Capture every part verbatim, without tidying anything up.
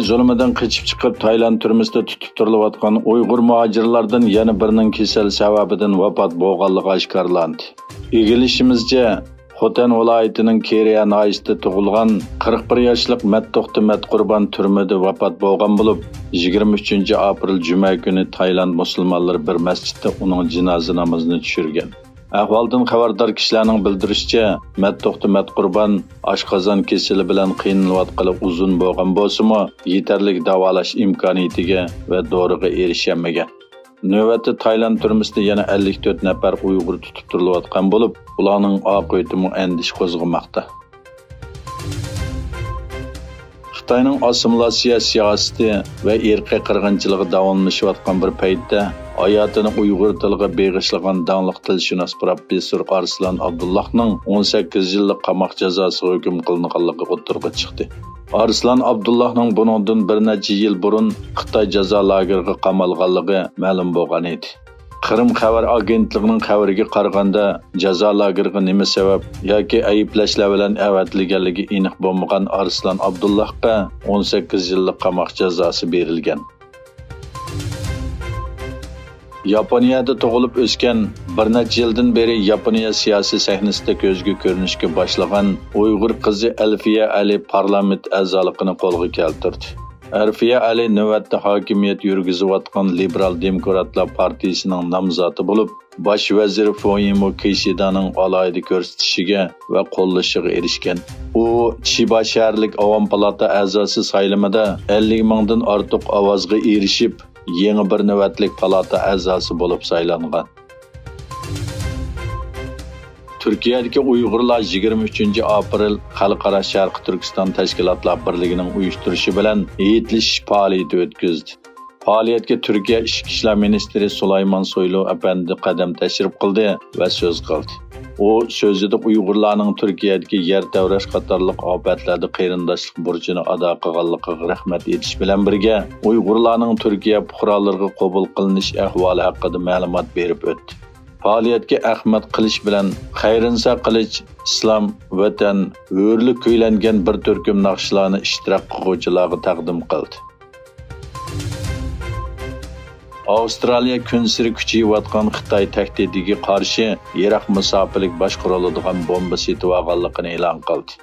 زۇلۇمىدىن قېچىپ چىقىپ، تايلاند تۈرمىسىدە تۇتۇپ تۇرۇلۇۋاتقان ئۇيغۇر مۇھاجىرلاردىن يەنە بىرىنىڭ كېسەل سەۋەبىدىن ۋاپات بولغانلىقى ئاشكارىلاندى. ئىگىلىشىمىزچە، خوتەن ۋىلايىتىنىڭ كېرىيە ناھىيەسىدە تۇغۇلغان قىرىق بىر ياشلىق مەتتوختى مەتقۇربان تۈرمىدە ۋاپات بولغان بولۇپ، يىگىرمە ئۈچىنچى ئاپرېل جۈمە كۈنى تايلاند مۇسۇلمانلىرى بىر مەسچىتتە ئۇنىڭ جىنازا نامىزىنى چۈشۈرگەن. ئەھۋالدىن خەۋەردار كىشىلەرنىڭ بىلدۈرۈشىچە، مەتتوختى مەتقۇربان ئاشقازان كېسىلى بىلەن قىينىلىۋاتقىلى ئۇزۇن بولغان بولسىمۇ، يېتەرلىك داۋالاش ئىمكانىيىتىگە ۋە دورىغا ئېرىشەلمىگەن. نۆۋەتتە تايلاند تۈرمىسىدە يەنە ئەللىك تۆت نەپەر ئۇيغۇر تۇتۇپ تۇرۇلۇۋاتقان بولۇپ، ئۇلارنىڭ ئاقىۋىتىمۇ ئەندىشە قوزغىماقتا. خىتاينىڭ ئاسسىمىلياتسىيە سىياسىتى ۋە ئىرقىي قىرغىنچىلىقى داۋاملىشىۋاتقان بىر پەيتتە، ھاياتىنى ئۇيغۇر تىلىغا بېغىشلىغان داڭلىق تىلشۇناس پروفېسسور ئارسلان ئابدۇللاھنىڭ ئون سەككىز يىللىق قاماق جازاسىغا ھۆكۈم قىلىنغانلىقى ئوتتۇرىغا چىقتى. ئارسلان ئابدۇللاھنىڭ بۇنىڭدىن بىر نەچچە يىل بۇرۇن خىتاي جازا لاگېرىغا قامالغانلىقى مەلۇم بولغان ئىدى. قىرىم خەۋەر ئاگېنتلىقىنىڭ خەۋىرىگە قارىغاندا، جازا لاگېرىغا نېمە سەۋەب ياكى ئەيىبلەشلەر بىلەن ئەۋەتىلگەنلىكى ئېنىق بولمىغان ئارسلان ئابدۇللاھقا ئون سەككىز يىللىق قاماق جازاسى بېرىلگەن. ياپونىيەدە تۇغۇلۇپ ئۆسكەن، بىر نەچچە يىلدىن بېرى ياپونىيە سىياسىي سەھنىسىدە كۆزگە كۆرۈنۈشكە باشلىغان ئۇيغۇر قىزى ئەلفىيە ئەلى پارلامېنت ئەزالىقىنى قولغا كەلتۈردى. ئەلفىيە ئەلى نۆۋەتتە ھاكىمىيەت يۈرگۈزۈۋاتقان لىبېرال دېموكراتلار پارتىيىسىنىڭ نامزاتى بولۇپ، باش ۋەزىر فۇمىيو كىشىدانىڭ ئالاھىدە كۆرسىتىشىگە ۋە قوللىشىغا ئېرىشكەن. ئۇ چىبا شەھەرلىك ئاۋام پالاتا ئەزاسى سايلىمىدا ئەللىك مىڭدىن ئارتۇق ئاۋازغا ئېرىشىپ، يېڭى بىر نۆۋەتلىك پالاتا ئەزاسى بولۇپ سايلانغان. تۈركىيەدىكى ئۇيغۇرلار يىگىرمە ئۈچىنچى ئاپرېل خەلقئارا شەرقىي تۈركىستان تەشكىلاتلار بىرلىكىنىڭ ئۇيۇشتۇرۇشى بىلەن ھېيتلىشىش پائالىيىتى ئۆتكۈزدى. پائالىيەتكە تۈركىيە ئىچكى ئىشلار مىنىستىرى سۇلايمان سويلۇ ئەپەندى قەدەم تەشرىپ قىلدى ۋە سۆز قىلدى. ئۇ سۆزىدە ئۇيغۇرلارنىڭ تۈركىيەدىكى يەر تەۋرەش قاتارلىق ئاپەتلەردە قېرىنداشلىق بۇرچىنى ئادا قىلغانلىقىغا رەھمەت ئېيتىش بىلەن بىرگە، ئۇيغۇرلارنىڭ تۈركىيە پۇقرالىرىغا قوبۇل قىلىنىش ئەھۋالى ھەققىدە مەلۇمات بېرىپ ئۆتتى. پائالىيەتكە ئەخمەت قىلىچ بىلەن خەيرىنسا قىلىچ ئىسلام، ۋەتەن، ھۆرلۈك كۈيلەنگەن بىر تۈركۈم ناخشىلارنى ئىشتىراك قىلغۇچىلارغا تەقدىم قىلدى. ئاۋسترالىيە كۈنسېرى كۈچىيىۋاتقان خىتاي تەھدىتىگە قارشى يىراق مۇساپىلىك باشقۇرۇلىدىغان بومبا سېتىۋالغانلىقىنى ئېلان قىلدى.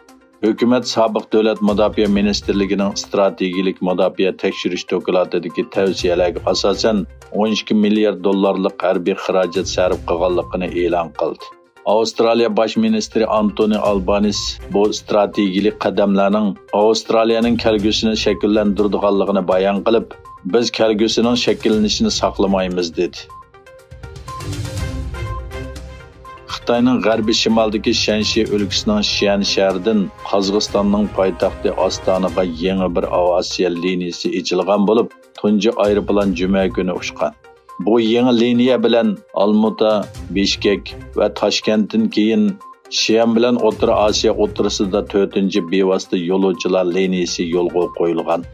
ھۆكۈمەت سابىق دۆلەت مۇداپىئە مىنىستىرلىكىنىڭ ئىستراتېگىيىلىك مۇداپىئە تەكشۈرۈش دوكلاتىدىكى تەۋسىيەلەرگە ئاساسەن، ئون ئىككى مىليارد دوللارلىق ھەربىي خىراجەت سەرپ قىلغانلىقىنى ئېلان قىلدى. ئاۋسترالىيە باش مىنىستىرى ئانتونى ئالبانىس بۇ ئىستراتېگىيىلىك قەدەملەرنىڭ ئاۋسترالىيەنىڭ كەلگۈسىنى شەكىللەندۈرىدىغانلىقىنى بايان قىلىپ، بىز كەلگۈسىنىڭ شەكىللىنىشىنى ساقلىمايمىز، دېدى. خىتاينىڭ غەربىي شىمالدىكى شەنشى ئۆلكىسىنىڭ شيەن شەھىرىدىن قازاقىستاننىڭ پايتەختى ئاستانىغا يېڭى بىر ئاۋىئاتسىيە لىنىيىسى ئېچىلغان بولۇپ، تۇنجى ئايروپىلان جۈمە كۈنى ئۇچقان. بۇ يېڭى لىنىيە بىلەن ئالمۇتا، بىشكېك ۋە تاشكەنتتىن كېيىن شيەن بىلەن ئوتتۇرا ئاسىيا ئوتتۇرىسىدا تۆتىنچى بىۋاسىتە يولۇچىلار لىنىيىسى يولغا قويۇلغان.